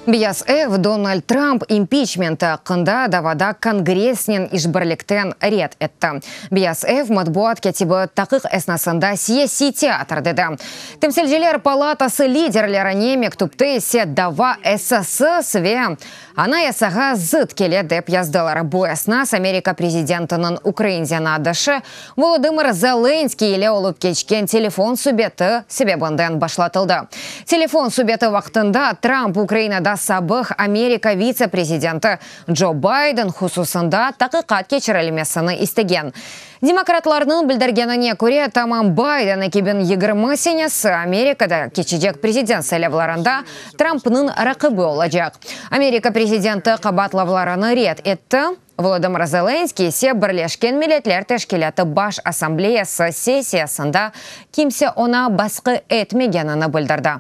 Beyaz ev Donald Trump impiçmenti aqqında davada Kongressnen işbirlikten red etti. Beyaz ev matbuat kâtibi taqiq esnasında siyasiy teatr dedi. Temsilciler palatası liderlerine mektüpte ise dava esassız ve Anayasağa zıt kele dep yazdılar. Bu esnas Amerika prezidentiniñ ukrain zenaatdaşı Volodımır Zelenskıy ile olıp keçken telefon subeti sebebinden başlatıldı. Telefon subeti vaqtında Trump Ukrainada sabıq Amerika vitse-prezidenti Joe Biden hususında taqiqat keçirilmesini istegen. Demokratlarnıñ bildirgenine köre, tamam Biden 2020 senesi Amerikada keçecek prezident saylavlarında Trumpnıñ raqibi olacaq. Amerika prezidenti qabaatlavlarını red etti. Volodımır Zelenskıy ise Birleşken Milletler Teşkilâtı Baş Assambleyası sessiyasında kimse oña basqı etmegenini bildirdi.